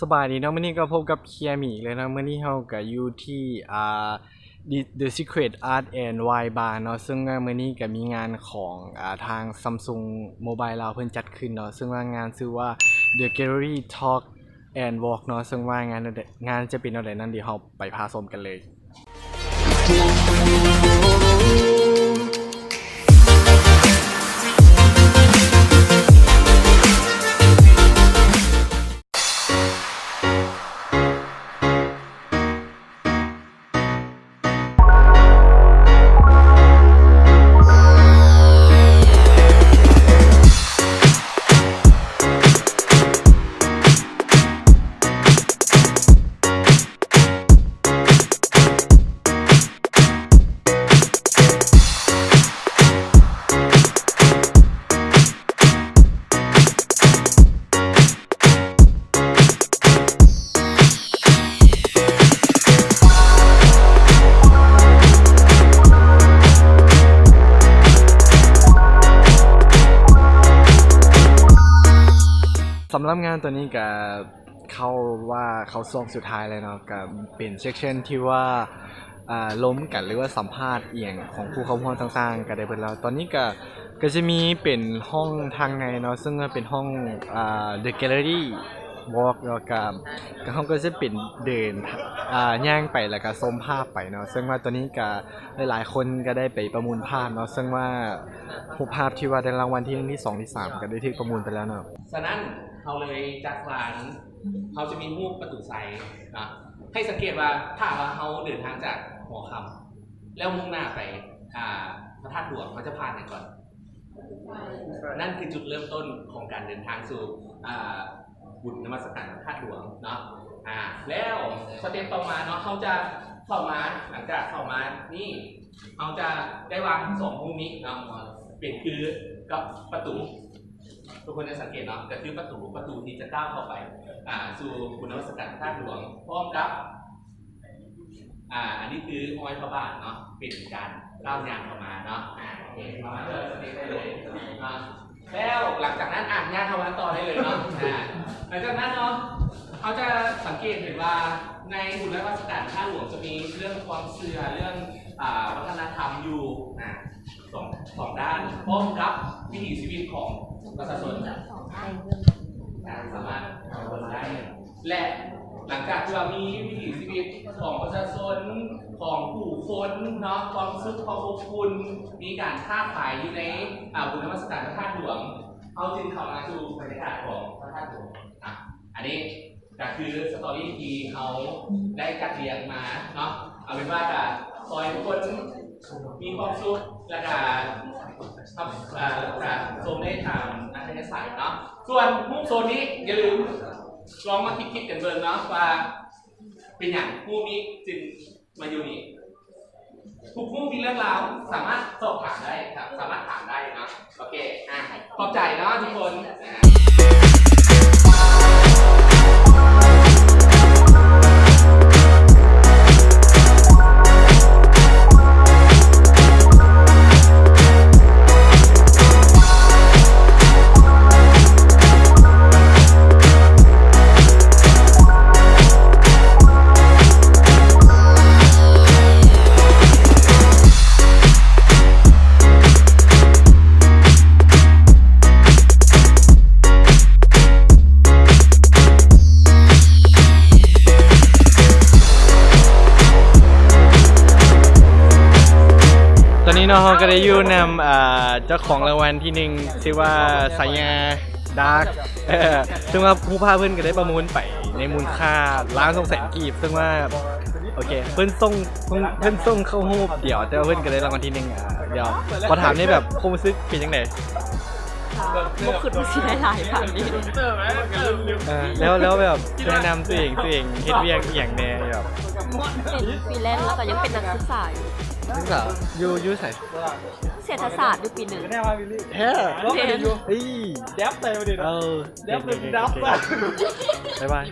ສະບາຍດີເນາະ, ມື້ນີ້ກໍພົບກັບເຄຍມີອີກແລ້ວເນາະ. ມື້ນີ້ເຮົາກໍຢູ່ທີ່ ອ່າ The Secret Art and Wine Bar ເນາະ, ເຊິ່ງວ່າມື້ນີ້ກໍມີງານຂອງ ອ່າ ທາງ Samsung Mobile ລາວເພິ່ນຈັດຂຶ້ນເນາະ, ເຊິ່ງວ່າງານຊື່ວ່າ The Gallery Talk and Walk ເນາະ, ເຊິ່ງວ່າງານ ງານຈະເປັນແນວໃດນັ້ນ ດຽວເຮົາໄປພາຊົມກັນເລີຍ. ສຳລັບງານໂຕນີ້ກະ ເຂົ້າວ່າເຂົ້າຊ່ວງສຸດທ້າຍແລ້ວເນາະ, ກະເປັນ section ທີ່ວ່າ ອ່າ ລົມກັນ ຫຼືວ່າສຳພາດອີ່ຫຍັງຂອງຜູ້ເຂົ້າຮ່ວມຕ່າງໆ ກະໄດ້ເບິດແລ້ວ. ຕອນນີ້ກະ ກະຈະມີເປັນຫ້ອງທາງໃນເນາະ, ເຊິ່ງວ່າເປັນຫ້ອງ ອ່າ The Gallery Walk ແລ້ວກະ ກະເຮົາກໍຈະເປັນເດີນ ອ່າ ຍ່າງໄປ ແລ້ວກະຊົມພາບໄປເນາະ, ເຊິ່ງວ່າຕອນນີ້ກະ ຫຼາຍໆຄົນກໍໄດ້ໄປປະມູນພາບເນາະ, ເຊິ່ງວ່າຮູບພາບທີ່ວ່າໄດ້ລາງວັນທີໜຶ່ງ ທີສອງ ທີສາມ ກໍໄດ້ຖືກປະມູນໄປແລ້ວເນາະ. ສະນັ້ນເຮົາເລີຍຈັດວາງ ເຮົາຈະມີຮູບປະຕູໄຊເນາະ. ໃຫ້ສັງເກດວ່າ ຖ້າວ່າເຮົາເດີນທາງຈາກຫໍຄຳ ແລ້ວມຸ່ງໜ້າໄປ ອ່າ ພະທາດຫຼວງ ເຮົາຈະຜ່ານຫຍັງກ່ອນ? ນັ້ນຄືຈຸດເລີ່ມຕົ້ນຂອງການເດີນທາງສູ່ ອ່າ ບຸນນະມັດສະການພະທາດຫຼວງເນາະ. ອ່າ ແລ້ວສະເຕັບຕໍ່ມາເນາະ ເຮົາຈະເຂົ້າມາ ຫຼັງຈາກເຂົ້າມານີ້ ເຮົາຈະໄດ້ວາງສອງຮູບນີ້ເນາະ ເປັນຄືກັບປະຕູ. ທຸກຄົນຈະສັງເກດເນາະ ກໍຄືປະຕູ ປະຕູທີ່ຈະກ້າວເຂົ້າໄປ ອ່າ ສູ່ບຸນນະມັດສະການພະທາດຫຼວງ ພ້ອມກັບ ອ່າ ອັນນີ້ຄືຮອຍພະບາດເນາະ ເປັນການກ້າວຍ່າງເຂົ້າມາເນາະ. ອ່າ ໂອເຄ ເຂົ້າມາເລີຍ ເລີຍເນາະ. ແລ້ວຫຼັງຈາກນັ້ນ ອ່າ ຍ່າງເຂົ້າມາຕໍ່ໄດ້ເລີຍເນາະ. ອ່າ ຫຼັງຈາກນັ້ນເນາະ ເຮົາຈະສັງເກດເຫັນວ່າ ໃນບຸນນະມັດສະການພະທາດຫຼວງຈະມີເລື່ອງຄວາມເຊື່ອ ເລື່ອງ ອ່າ ວັດທະນະທຳຢູ່ ອ່າ ສອງ ສອງດ້ານ ພ້ອມກັບວິຖີຊີວິດຂອງປະຊາຊົນ ອ່າ ສາມາດເອົາໄດ້ ແລະ ຫຼັງຈາກທີ່ວ່າມີວິຖີຊີວິດຂອງປະຊາຊົນ ຂອງຜູ້ຄົນເນາະ ຄວາມສຸກ ຄວາມອົບອຸ່ນ ມີການຄ້າຂາຍຢູ່ໃນ ອ່າ ບຸນນະມັດສະການພະທາດຫຼວງ ເຮົາຈຶ່ງເຂົ້າມາສູ່ບັນຍາກາດຂອງພະທາດຫຼວງ. ອ່າ ອັນນີ້ ກໍຄືສະຕໍຣີທີ່ເຮົາໄດ້ຈັດລຽງມາເນາະ. ເອົາເປັນວ່າກໍຂໍໃຫ້ທຸກຄົນມີຄວາມສຸກ ແລ້ວກໍຮັບ ເອີ ແລ້ວກໍຊົມໄດ້ຕາມອັດທະຍາໄສເນາະ. ສ່ວນຮູບໂຊນນີ້ ຢ່າລືມລອງມາຄິດໆກັນເບິ່ງເນາະ ວ່າເປັນຫຍັງຮູບນີ້ຈຶ່ງ ມາຢູ່ນີ້ ທຸກຜູ້ມີເລື່ອງລາວສາມາດສອບຖາມໄດ້ ສາມາດຖາມໄດ້ເນາະ. ໂອເຄ ອ່າ ຂອບໃຈເນາະທຸກຄົນ. ຕອນນີ້ເນາະ ເຮົາກໍໄດ້ຢູ່ນຳ ອ່າ ເຈົ້າຂອງລາງວັນທີໜຶ່ງ ຊື່ວ່າ ສາຍາ ດາກ ເຊິ່ງວ່າຮູບພາບເພິ່ນກໍໄດ້ປະມູນໄປໃນມູນຄ່າລ້ານສອງແສນກີບ ເຊິ່ງວ່າ ໂອເຄ ເພິ່ນສົ່ງ ເພິ່ນ ເພິ່ນສົ່ງເຂົ້າຮູບດຽວ ແຕ່ວ່າເພິ່ນກໍໄດ້ລາງວັນທີໜຶ່ງ. ອ່າ ດຽວຂໍຖາມແດ່ ແບບຄວາມຮູ້ສຶກເປັນຈັ່ງໃດ? ບໍ່ຄິດວ່າຊິໄດ້ຫຼາຍປານນີ້. ເອີ ແລ້ວ ແລ້ວແບບແນະນຳຕົວເອງ ຕົວເອງເຮັດວຽກອີ່ຫຍັງແດ່? ແບບເປັນຟຣີແລນ ແລ້ວກໍຍັງເປັນນັກສຶກສາຢູ່. ນັກສຶກສາ ຢູ່ ຢູ່ໃສ? ເສດຖະສາດຢູ່ປີໜຶ່ງ. ແທ້? ເອີ ແດັບໃສ່ມາດິ ເອີ ແດັບເປັນດັບ. ບາຍບາຍ.